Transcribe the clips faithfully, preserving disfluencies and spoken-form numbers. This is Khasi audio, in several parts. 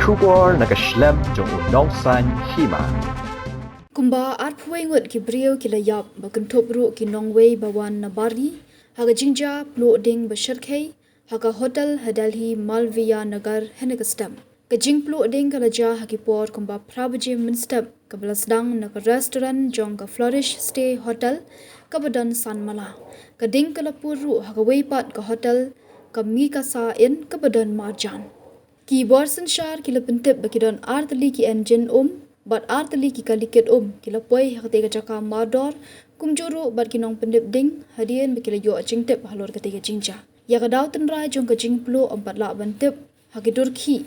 Khubor na ka shlem jong u Nongsaiñ Hima. Kumba arphew ngut ki briew ki la ïap, ba kynthup ruh ki nongwei ba wan na bar ri ha ka jingjia pluh ding ba shyrkhei ha ka hotel ha Delhi, Malviya Nagar, hynne ka step. Ka jingpluh ding ka la jia ha ki por kumba phra baje mynstep, kaba la sdang na ka restaurant jong ka Flourish Stay Hotel, kaba don Sanmala. Ka ding ka la pur ruh ha kawei pat ka hotel, ka Mikasa Inn, kaba don marjan. Ki bor synshar ki la pyntip ba ki don ar tylli ki engine um bad ar tylli ki kali kit um ki la poi ha katei ka jaka mardor, kumjuh ruh bad ki nongpyndep ding, hadien ba ki la ïoh jingtip halor katei ka jingjia. Ïa ka daw tynrai jong ka jingpluh ym pat lah ban tip ha ki dur khih.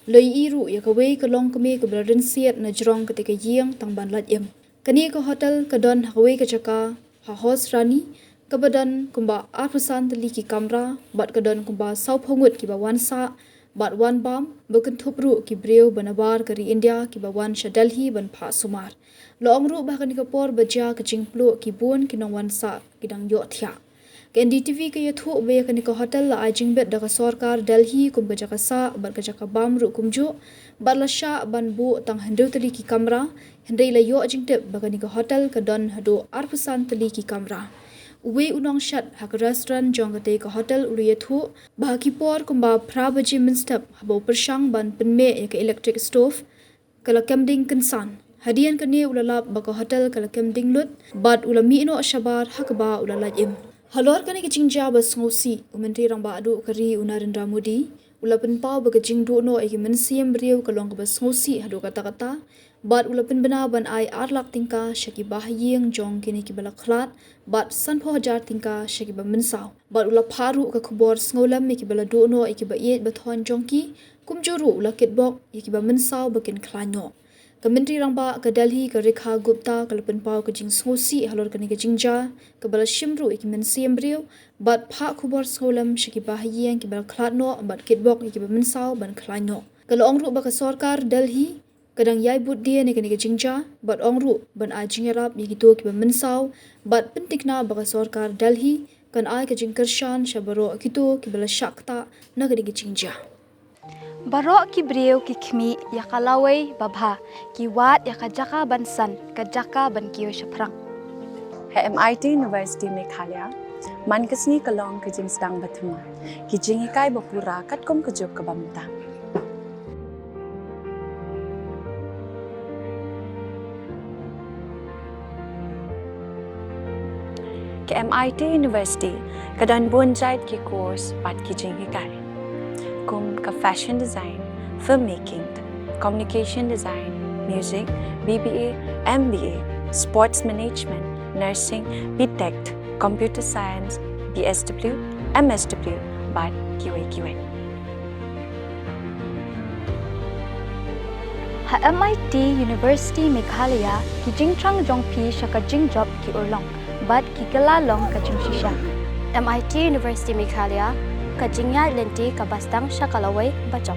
La ïohi ruh ïa kawei ka longkmie kaba la rynsied na jrong katei ka ïing tang ban lait im. Kane ka hotel ka don ha kawei ka jaka ha Horse Rani, kaba don kumba arphew san tylli ki kamra, bad ka don kumba sawphew ngut kiba wan sah bad wan bam, ba kynthup ruh ki briew ba na bar ka ri India kiba wan sha Delhi ban phah sumar. La ong ruh ba ha kane ka por ba jia ka jingpluh, ki bun ki nongwan sah ki dang ïoh thiah. Ka N D T V ka ïathuh ba ïa kane ka hotel la ai jingbit da ka sorkar Delhi kum ka jaka sah bad ka jaka bam ruh kumjuh, bad la shah ban buh tang hynriew tylli ki kamra, hynrei la ïoh jingtip ba kane ka hotel ka don haduh arphew san tylli ki kamra. Uwei u nongshet ha ka restaurant jong katei ka hotel u la ïathuh ba ha ki por kumba phra baje mynstep, haba u pyrshang ban pynmih ïa ka electric stove, ka la kem ding kynsan. Hadien kane u la lap ba ka hotel ka la kem ding lut, bad u la mih noh shabar ha kaba u la lait im. Halor kane ka jingjia ba sngewsih, u Myntri Rangbah Duh ka ri u Narendra Modi u la pynpaw ba ka jingduh noh ïa ki mynsiem briew ka long kaba sngewsih haduh katta katta, bad u la pynbna ban ai ar lak tyngka sha ki bahaïing jong kine kiba la khlad, bad sanphew hajar tyngka sha kiba mynsaw. Bad u la phah ruh ka khubor sngewlem ïa kiba la duh noh ïa kiba ïeit ba thon jong ki, kumjuh ruh u la kitbok ïa kiba mynsaw ba kin khlaiñ noh. Ka Myntri Rangbah ka Delhi ka Rekha Gupta ka la pynpaw ka jingsngewsih halor kane ka jingjia, kaba la shim ruh ïa ki mynsiem briew, bad phah khubor sngewlem sha ki bahaïing kiba la khlad noh, bad kitbok ïa kiba mynsaw ban khlaiñ noh. Ka la ong ruh ba ka sorkar Delhi ka dang ïai bud dien ïa kane ka jingjia, bad ong ruh ban ai jingïarap ïa kito kiba mynsaw, bad pynthikna ba ka sorkar Delhi kan ai ka jingkyrshan sha baroh kito kiba la shah ktah na kane ka jingjia. Baroh ki briew ki khmih ïa ka lawei babha, ki wad ïa ka jaka ban san, ka jaka ban kiew shaphrang. Ha M I T University Meghalaya, man ka sngi ka long ka jingsdang ba thymmai, ki jinghikai ba pura katkum ka juk kaba mynta. Ka M I T University ka don bun jait ki course bad ki jinghikai, kum ka fashion design, filmmaking, communication design, music, B B A, M B A, sports management, nursing, B Tech, computer science, B S W, M S W, bad kiwei kiwei. Ha M I T University Meghalaya, ki jingthrang jong phi sha ka jingjop ki urlong, bad ki kylla long ka jingshisha. M I T University Meghalaya, ka jingïaid lynti kaba sdang sha ka lawei bajop.